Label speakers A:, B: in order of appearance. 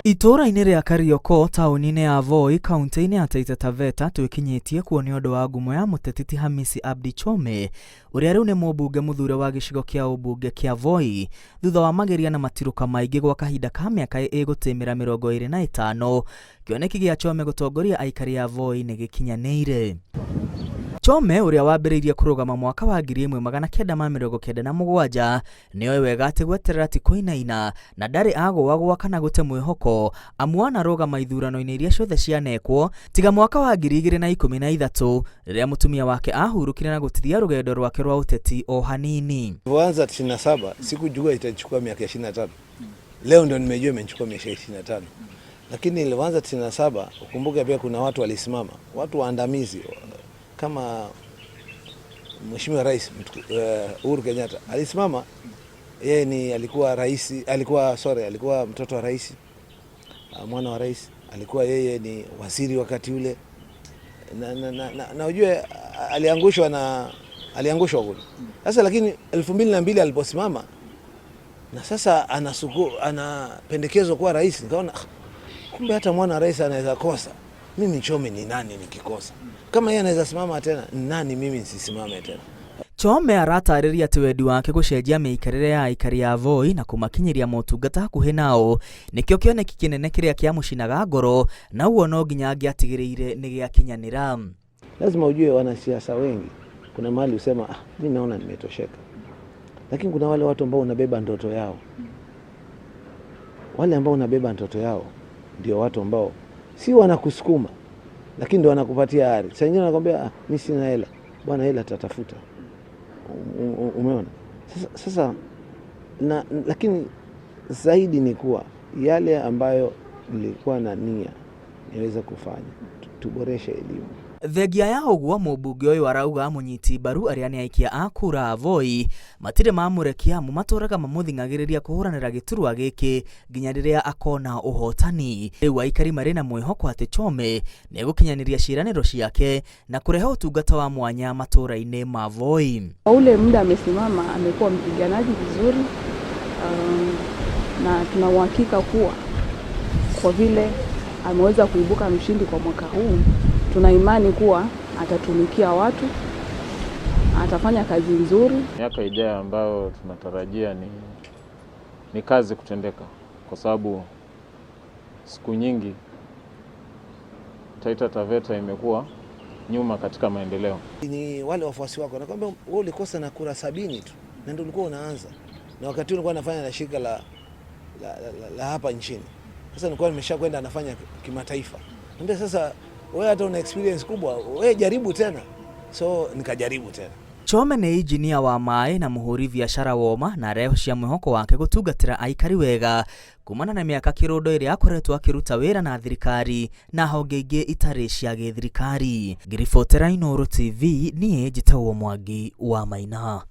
A: Itũũra-inĩ rĩa Kariokor taũni-inĩ ya Voi kaunti-inĩ ya Taita Taveta twĩkinyĩtie kuo nĩ ũndũ wa ngumo ya mũteti ti Hamisi Abdi Chome ũrĩa rĩu nĩ mũmbunge mũthure wa gĩcigo kĩa ũmbunge kĩa Voi thutha wa mageria na matirũka maingĩ gwa kahinda ka mĩaka ĩgũtĩmĩra 25. Kĩoneki gĩa Chome gũtongoria aikari a Voi nĩ gĩkinyanĩire. Chome ũrĩa wambĩrĩirie kũrũgama mwaka wa 1997 nĩoĩ wega atĩ gweterera ti kũinaina na ndarĩ agũagũa kana gũte mwĩhoko amu anarũgama ithurano-inĩ iria ciothe cianekwo tiga mwaka wa 2013 rĩrĩa mũtumia wake ahurũkire na gũtithia rũgendo rwake rwa ũteti o hanini.
B: Nilipoanza 97 sikujua itachukua miaka 25. Leo ndio nimejua imenichukua miaka 25. Lakini nilipoanza 97 ukumbuke pia kuna watu walisimama, watu waandamizi kama Mheshimiwa Rais Uhuru Kenyatta alisimama. Yeye ni alikuwa rais, alikuwa sorry, alikuwa mtoto wa rais, mwana wa rais, alikuwa yeye ni waziri wakati ule na, na, na, na, na ujue aliangushwa na aliangushwa kule. Sasa lakini 2002 aliposimama na sasa anapendekezwa kuwa rais, nikaona kumbe hata mwana wa rais anaweza kosa. Mimi Chome ni nani nikikosa? Kama yeye anaweza simama tena, nani mimi nisisimame tena?
A: Chome aratarĩria atĩ wendi wake gũcenjia mĩikarĩre ya aikari a Voi na kũmakinyĩria motungata hakuhĩ nao nĩkĩo kĩoneki kĩnene kĩrĩa kĩamũcinaga ngoro na ũguo no nginya angĩatigĩrĩire nĩ gĩakinyanĩra.
B: Lazima ujue wanasiasa wengi kuna mahali husema mimi naona nimetosheka, lakini kuna wale watu ambao unabeba ndoto yao. Wale ambao unabeba ndoto yao ndio watu ambao si wanakusukuma, lakini ndio wanakupatia ari. Saa nyingine wanakuambia mimi sina hela bwana, hela tatafuta. Umeona? Sasa na, lakini zaidi ni kuwa yale ambayo nilikuwa na nia niweze kufanya, tuboreshe elimu.
A: Thengia ya ũguo mũmbunge ũyũ arauga mũnyiti mbaru arĩa nĩ aikia a kura a Voi matirĩ mamũrekia amu matũraga mamũthing'agĩrĩria kũhũranĩra gĩturwa gĩkĩ nginya rĩrĩa akona ũhotani. Rĩu aikari marĩ na mwĩhoko atĩ Chome nĩegũkinyanĩria ciĩranĩro ciake na kũrehe ũtungata wa mwanya matũra-inĩ ma Voi.
C: Kwa ule muda amesimama, amekuwa mpiganaji vizuri, na tuna uhakika kuwa kwa vile ameweza kuibuka mshindi kwa mwaka huu, tuna imani kuwa atatumikia watu, atafanya kazi nzuri.
D: Miaka ijayo ambayo tunatarajia ni kazi kutendeka, kwa sababu siku nyingi Taita Taveta imekuwa nyuma katika maendeleo.
B: Ni wale wafuasi wako nakwambia, wewe ulikosa na kura 70 tu na ndio ulikuwa unaanza, na wakati ulikuwa unafanya na shirika la hapa nchini. Sasa nilikuwa nimeshakwenda nafanya kimataifa. Niambia sasa wewe hata una experience kubwa, wewe jaribu tena. So nikajaribu tena.
A: Chome nĩ injinia wa maĩ na mũhũri biacara woma na arehocia mwĩhoko wake gũtungatĩra aikari wega kumana na mĩaka kĩrũndo ĩrĩa akoretwo akĩruta wĩra na thirikari na honge ingĩ itarĩ cia gĩthirikari. Ngĩribotera Inooro TV, niĩ njĩtagwo Mwangi wa Maina.